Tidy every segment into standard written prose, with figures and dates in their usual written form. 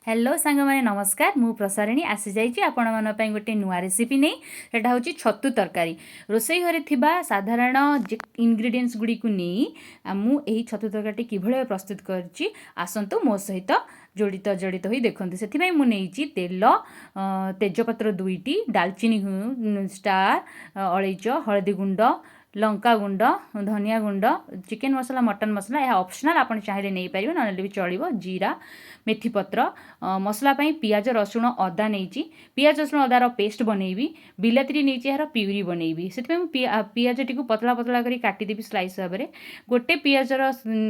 Hello ସାଙ୍ଗମାନେ, ନମସ୍କାର। ମୁଁ ପ୍ରସାରିଣୀ ଆସିଯାଇଛି ଆପଣମାନଙ୍କ ପାଇଁ ଗୋଟେ ନୂଆ ରେସିପି ନେଇ। ସେଇଟା ହେଉଛି ଛତୁ ତରକାରୀ। ରୋଷେଇ ଘରେ ଥିବା ସାଧାରଣ ଇନଗ୍ରିଡ଼ିଏଣ୍ଟସ୍ ଗୁଡ଼ିକୁ ନେଇ ମୁଁ ଏହି ଛତୁ ତରକାରୀଟି କିଭଳି ଭାବେ ପ୍ରସ୍ତୁତ କରିଛି, ଆସନ୍ତୁ ମୋ ସହିତ ଜଡ଼ିତ ଜଡ଼ିତ ହୋଇ ଦେଖନ୍ତୁ। ସେଥିପାଇଁ ମୁଁ ନେଇଛି ତେଲ, ତେଜପତ୍ର ଦୁଇଟି, ଡାଲଚିନି ଷ୍ଟାର, ଅଳେଇଚ, ହଳଦୀ ଗୁଣ୍ଡ, ଲଙ୍କା ଗୁଣ୍ଡ, ଧନିଆ ଗୁଣ୍ଡ, ଚିକେନ୍ ମସଲା, ମଟନ୍ ମସଲା। ଏହା ଅପସନାଲ୍, ଆପଣ ଚାହିଁଲେ ନେଇପାରିବେ, ନହେଲେ ବି ଚଳିବ। ଜିରା, ମେଥି ପତ୍ର। ମସଲା ପାଇଁ ପିଆଜ, ରସୁଣ, ଅଦା ନେଇଛି। ପିଆଜ, ରସୁଣ, ଅଦାର ପେଷ୍ଟ ବନେଇବି। ବିଲାତିଟି ନେଇଛି, ଏହାର ପିଉରି ବନେଇବି। ସେଥିପାଇଁ ମୁଁ ପିଆଜଟିକୁ ପତଳା ପତଳା କରି କାଟିଦେବି ସ୍ଲାଇସ୍ ଭାବରେ। ଗୋଟେ ପିଆଜର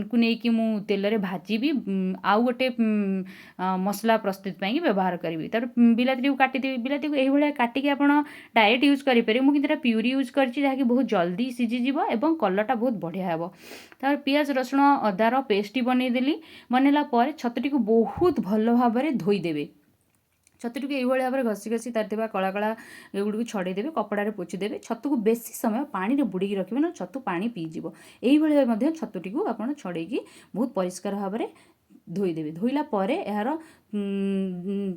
କୁ ନେଇକି ମୁଁ ତେଲରେ ଭାଜିବି, ଆଉ ଗୋଟେ ମସଲା ପ୍ରସ୍ତୁତ ପାଇଁକି ବ୍ୟବହାର କରିବି। ତାପରେ ବିଲାତିଟିକୁ କାଟିଦେବି। ବିଲାତିକୁ ଏଇଭଳିଆ କାଟିକି ଆପଣ ଡାଇରେକ୍ଟ ୟୁଜ୍ କରିପାରିବେ। ମୁଁ କିନ୍ତୁ ଏଇଟା ପିଉରି ୟୁଜ୍ କରିଛି, ଯାହାକି ବହୁତ ଜଲ୍ଦି ସିଝିଯିବ ଏବଂ କଲର୍ଟା ବହୁତ ବଢ଼ିଆ ହେବ। ତାପରେ ପିଆଜ, ରସୁଣ, ଅଦାର ପେଷ୍ଟଟି ବନେଇଦେଲି। ବନେଇଲା ପରେ ଛତୁଟିକୁ ବହୁତ ଭଲ ଭାବରେ ଧୋଇଦେବେ। ଛତୁଟିକୁ ଏଇଭଳି ଭାବରେ ଘଷି ଘଷି ତାର ଥିବା କଳା କଳା ଏଗୁଡ଼ିକୁ ଛଡ଼େଇ ଦେବେ, କପଡ଼ାରେ ପୋଛିଦେବେ। ଛତୁକୁ ବେଶୀ ସମୟ ପାଣିରେ ବୁଡ଼ିକି ରଖିବେ ନା, ଛତୁ ପାଣି ପିଇଯିବ। ଏଇଭଳି ଭାବେ ମଧ୍ୟ ଛତୁଟିକୁ ଆପଣ ଛଡ଼େଇକି ବହୁତ ପରିଷ୍କାର ଭାବରେ ଧୋଇଦେବେ। ଧୋଇଲା ପରେ ଏହାର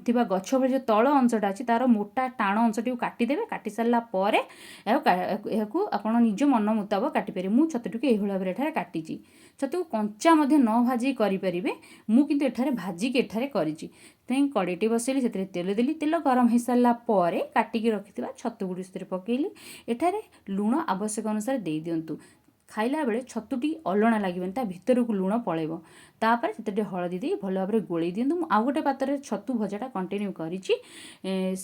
ଥିବା ଗଛ ଭଳି ଯେଉଁ ତଳ ଅଂଶଟା ଅଛି, ତା'ର ମୋଟା ଟାଣ ଅଂଶଟିକୁ କାଟିଦେବେ। କାଟି ସାରିଲା ପରେ ଏହାକୁ ଆପଣ ନିଜ ମନ ମୁତାବକ କାଟିପାରିବେ। ମୁଁ ଛତୁଟିକୁ ଏଇଭଳି ଭାବରେ ଏଠାରେ କାଟିଛି। ଛତୁକୁ କଞ୍ଚା ମଧ୍ୟ ନ ଭାଜିକି କରିପାରିବେ। ମୁଁ କିନ୍ତୁ ଏଠାରେ ଭାଜିକି ଏଠାରେ କରିଛି। ସେଥିପାଇଁ କଡ଼େଇଟି ବସେଇଲି, ସେଥିରେ ତେଲ ଦେଲି। ତେଲ ଗରମ ହେଇସାରିଲା ପରେ କାଟିକି ରଖିଥିବା ଛତୁ ଗୁଡ଼ିକୁ ସେଥିରେ ପକାଇଲି। ଏଠାରେ ଲୁଣ ଆବଶ୍ୟକ ଅନୁସାରେ ଦେଇଦିଅନ୍ତୁ। ଖାଇଲା ବେଳେ ଛତୁଟି ଅଲଣା ଲାଗିବନି, ତା ଭିତରକୁ ଲୁଣ ପଳେଇବ। ତାପରେ ସେଥିରେ ଟିକେ ହଳଦୀ ଦେଇ ଭଲ ଭାବରେ ଗୋଳେଇ ଦିଅନ୍ତୁ। ମୁଁ ଆଉ ଗୋଟେ ପାତ୍ରରେ ଛତୁ ଭଜାଟା କଣ୍ଟିନ୍ୟୁ କରିଛି।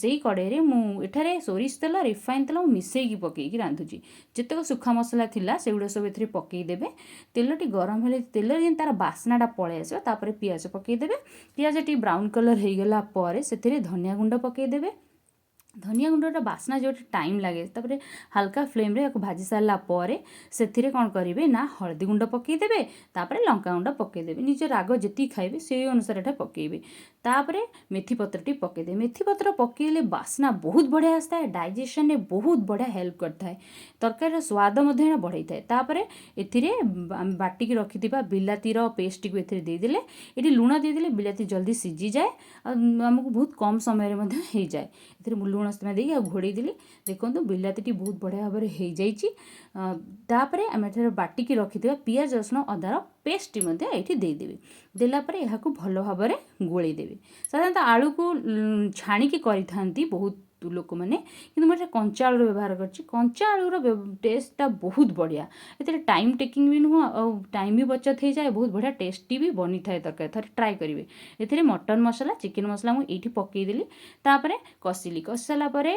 ସେଇ କଡ଼େଇରେ ମୁଁ ଏଠାରେ ସୋରିଷ ତେଲ, ରିଫାଇନ୍ ତେଲ ମୁଁ ମିଶେଇକି ପକେଇକି ରାନ୍ଧୁଛି। ଯେତେକ ଶୁଖା ମସଲା ଥିଲା, ସେଗୁଡ଼ା ସବୁ ଏଥିରେ ପକେଇଦେବେ। ତେଲଟି ଗରମ ହେଲେ, ତେଲରେ ଯେମିତି ତା'ର ବାସ୍ନାଟା ପଳେଇ ଆସିବ, ତାପରେ ପିଆଜ ପକେଇଦେବେ। ପିଆଜଟି ବ୍ରାଉନ୍ କଲର୍ ହେଇଗଲା ପରେ ସେଥିରେ ଧନିଆ ଗୁଣ୍ଡ ପକେଇଦେବେ। ଧନିଆ ଗୁଣ୍ଡଟା ବାସ୍ନା ଯେଉଁଠି ଟାଇମ୍ ଲାଗେ। ତାପରେ ହାଲକା ଫ୍ଲେମ୍ରେ ଏହାକୁ ଭାଜି ସାରିଲା ପରେ ସେଥିରେ କ'ଣ କରିବେ ନା ହଳଦୀ ଗୁଣ୍ଡ ପକାଇଦେବେ। ତାପରେ ଲଙ୍କା ଗୁଣ୍ଡ ପକାଇଦେବେ। ନିଜ ରାଗ ଯେତିକି ଖାଇବେ, ସେଇ ଅନୁସାରେ ଏଟା ପକାଇବେ। ତାପରେ ମେଥି ପତ୍ରଟି ପକାଇଦେବେ। ମେଥି ପତ୍ର ପକାଇଲେ ବାସ୍ନା ବହୁତ ବଢ଼ିଆ ଆସିଥାଏ, ଡାଇଜେସନରେ ବହୁତ ବଢ଼ିଆ ହେଲ୍ପ କରିଥାଏ, ତରକାରୀର ସ୍ୱାଦ ମଧ୍ୟ ଏହା ବଢ଼େଇଥାଏ। ତାପରେ ଏଥିରେ ଆମେ ବାଟିକି ରଖିଥିବା ବିଲାତିର ପେଷ୍ଟଟିକୁ ଏଥିରେ ଦେଇଦେଲେ। ଏଠି ଲୁଣ ଦେଇଦେଲେ ବିଲାତି ଜଲ୍ଦି ସିଝିଯାଏ ଆଉ ଆମକୁ ବହୁତ କମ୍ ସମୟରେ ମଧ୍ୟ ହେଇଯାଏ। ଏଥିରେ ମୁଁ ଲୁଣ ଦେଇକି ଆଉ ଘୋଡ଼େଇ ଦେଲି। ଦେଖନ୍ତୁ, ବିଲାତିଟି ବହୁତ ବଢ଼ିଆ ଭାବରେ ହେଇଯାଇଛି। ତାପରେ ଆମେ ଏଠାରେ ବାଟିକି ରଖିଥିବା ପିଆଜ, ରସୁଣ, ଅଦାର ପେଷ୍ଟଟି ମଧ୍ୟ ଏଇଠି ଦେଇଦେବେ। ଦେଲା ପରେ ଏହାକୁ ଭଲ ଭାବରେ ଗୋଳେଇ ଦେବେ। ସାଧାରଣତଃ ଆଳୁକୁ ଛାଣିକି କରିଥାନ୍ତି ବହୁତ ଲୋକମାନେ, କିନ୍ତୁ ମୁଁ ଏଠାରେ କଞ୍ଚା ଆଳୁର ବ୍ୟବହାର କରିଛି। କଞ୍ଚା ଆଳୁର ଟେଷ୍ଟଟା ବହୁତ ବଢ଼ିଆ। ଏଥିରେ ଟାଇମ୍ ଟେକିଂ ବି ନୁହଁ ଆଉ ଟାଇମ୍ ବି ବଚତ ହେଇଯାଏ, ବହୁତ ବଢ଼ିଆ ଟେଷ୍ଟି ବି ବନିଥାଏ ତରକାରୀ। ଥରେ ଟ୍ରାଏ କରିବେ। ଏଥିରେ ମଟନ୍ ମସଲା, ଚିକେନ୍ ମସଲା ମୁଁ ଏଇଠି ପକାଇଦେଲି। ତାପରେ କଷିଲି। କଷି ସାରିଲା ପରେ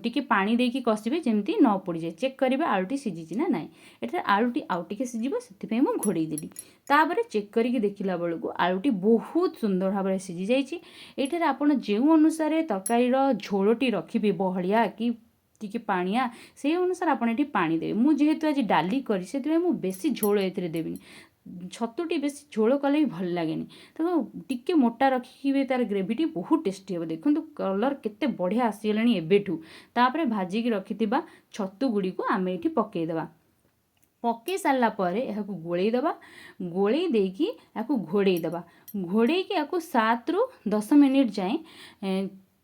ଟିକେ ପାଣି ଦେଇକି କଷିବେ, ଯେମିତି ନ ପୋଡ଼ିଯାଏ। ଚେକ୍ କରିବେ ଆଳୁଟି ସିଝିଛି ନା ନାହିଁ। ଏଠାରେ ଆଳୁଟି ଆଉ ଟିକେ ସିଝିବ, ସେଥିପାଇଁ ମୁଁ ଘୋଡ଼େଇ ଦେଲି। ତାପରେ ଚେକ୍ କରିକି ଦେଖିଲା ବେଳକୁ ଆଳୁଟି ବହୁତ ସୁନ୍ଦର ଭାବରେ ସିଝି ଯାଇଛି। ଏଇଠାରେ ଆପଣ ଯେଉଁ ଅନୁସାରେ ତରକାରୀର ଝୋଳଟି ରଖିବେ, ବହଳିଆ କି ଟିକେ ପାଣିଆ, ସେଇ ଅନୁସାରେ ଆପଣ ଏଠି ପାଣି ଦେବେ। ମୁଁ ଯେହେତୁ ଆଜି ଡାଲି କରିଛି, ସେଥିପାଇଁ ମୁଁ ବେଶୀ ଝୋଳ ଏଥିରେ ଦେବିନି। ଛତୁଟି ବେଶୀ ଝୋଳ କଲେ ବି ଭଲ ଲାଗେନି। ତାକୁ ଟିକେ ମୋଟା ରଖିବେ, ତାର ଗ୍ରେଭିଟି ବହୁତ ଟେଷ୍ଟି ହେବ। ଦେଖନ୍ତୁ, କଲର୍ କେତେ ବଢ଼ିଆ ଆସିଗଲାଣି ଏବେଠୁ। ତାପରେ ଭାଜିକି ରଖିଥିବା ଛତୁ ଗୁଡ଼ିକୁ ଆମେ ଏଠି ପକାଇଦେବା। ପକାଇ ସାରିଲା ପରେ ଏହାକୁ ଗୋଳେଇ ଦେବା। ଗୋଳେଇ ଦେଇକି ଏହାକୁ ଘୋଡ଼େଇ ଦେବା। ଘୋଡ଼େଇକି ଏହାକୁ 7ରୁ 10 ମିନିଟ୍ ଯାଏଁ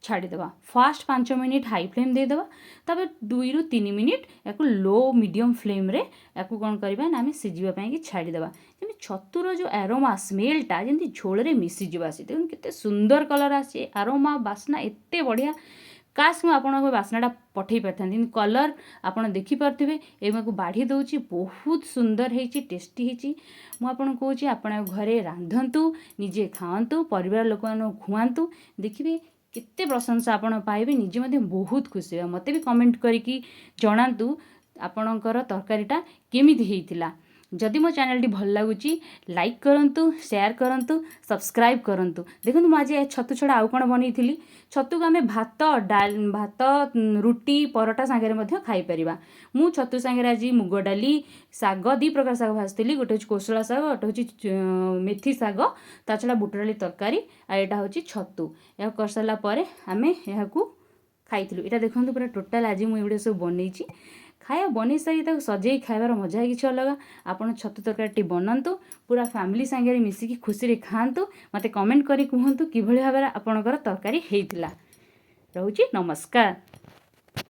ଛାଡ଼ିଦେବା। ଫାଷ୍ଟ 5 ମିନିଟ୍ ହାଇ ଫ୍ଲେମ୍ ଦେଇଦେବା। ତାପରେ 2ରୁ 3 ମିନିଟ୍ ଏହାକୁ ଲୋ ମିଡ଼ିୟମ୍ ଫ୍ଲେମ୍ରେ ଏହାକୁ କ'ଣ କରିବା ନା ଆମେ ସିଝିବା ପାଇଁକି ଛାଡ଼ିଦେବା, ଯେମିତି ଛତୁର ଯେଉଁ ଆରୋମା ସ୍ମେଲ୍ଟା ଯେମିତି ଝୋଳରେ ମିଶିଯିବ ଆସି। ଦେଖନ୍ତୁ, କେତେ ସୁନ୍ଦର କଲର୍ ଆସିଛି, ଆରୋମା ବାସ୍ନା ଏତେ ବଢ଼ିଆ। କାଶ ମୁଁ ଆପଣଙ୍କ ବାସ୍ନାଟା ପଠେଇ ପାରିଥାନ୍ତି, କିନ୍ତୁ କଲର୍ ଆପଣ ଦେଖିପାରୁଥିବେ। ଏବେ ମୁଁ ବାଢ଼ି ଦେଉଛି। ବହୁତ ସୁନ୍ଦର ହେଇଛି, ଟେଷ୍ଟି ହେଇଛି। ମୁଁ ଆପଣଙ୍କୁ କହୁଛି, ଆପଣ ଘରେ ରାନ୍ଧନ୍ତୁ, ନିଜେ ଖାଆନ୍ତୁ, ପରିବାର ଲୋକମାନଙ୍କୁ ଖୁଆନ୍ତୁ। ଦେଖିବେ କେତେ ପ୍ରଶଂସା ଆପଣ ପାଇବେ, ନିଜେ ମଧ୍ୟ ବହୁତ ଖୁସି ହେବେ। ମୋତେ ବି କମେଣ୍ଟ କରିକି ଜଣାନ୍ତୁ ଆପଣଙ୍କର ତରକାରୀଟା କେମିତି ହେଇଥିଲା। ଯଦି ମୋ ଚ୍ୟାନେଲଟି ଭଲ ଲାଗୁଛି, ଲାଇକ୍ କରନ୍ତୁ, ସେୟାର କରନ୍ତୁ, ସବସ୍କ୍ରାଇବ୍ କରନ୍ତୁ। ଦେଖନ୍ତୁ, ମୁଁ ଆଜି ଛତୁ ଛଡ଼ା ଆଉ କ'ଣ ବନେଇଥିଲି। ଛତୁକୁ ଆମେ ଭାତ, ରୁଟି, ପରଟା ସାଙ୍ଗରେ ମଧ୍ୟ ଖାଇପାରିବା। ମୁଁ ଛତୁ ସାଙ୍ଗରେ ଆଜି ମୁଗ ଡାଲି, ଶାଗ, ଦୁଇ ପ୍ରକାର ଶାଗ ଭାଜିଥିଲି। ଗୋଟେ ହେଉଛି କୋଶଳା ଶାଗ, ଗୋଟେ ହେଉଛି ମେଥି ଶାଗ। ତା ଛଡ଼ା ବୁଟ ଡାଲି ତରକାରୀ, ଆଉ ଏଇଟା ହେଉଛି ଛତୁ। ଏହାକୁ କରିସାରିଲା ପରେ ଆମେ ଏହାକୁ ଖାଇଥିଲୁ। ଏଇଟା ଦେଖନ୍ତୁ, ପୁରା ଟୋଟାଲ୍ ଆଜି ମୁଁ ଏଗୁଡ଼ା ସବୁ ବନେଇଛି। ଖାଇବା ବନେଇ ସାରି ତାକୁ ସଜେଇ ଖାଇବାର ମଜା କିଛି ଅଲଗା। ଆପଣ ଛତୁ ତରକାରୀଟି ବନାନ୍ତୁ, ପୁରା ଫ୍ୟାମିଲି ସାଙ୍ଗରେ ମିଶିକି ଖୁସିରେ ଖାଆନ୍ତୁ। ମୋତେ କମେଣ୍ଟ କରି କୁହନ୍ତୁ କିଭଳି ଭାବରେ ଆପଣଙ୍କର ତରକାରୀ ହେଇଥିଲା। ରହୁଛି, ନମସ୍କାର।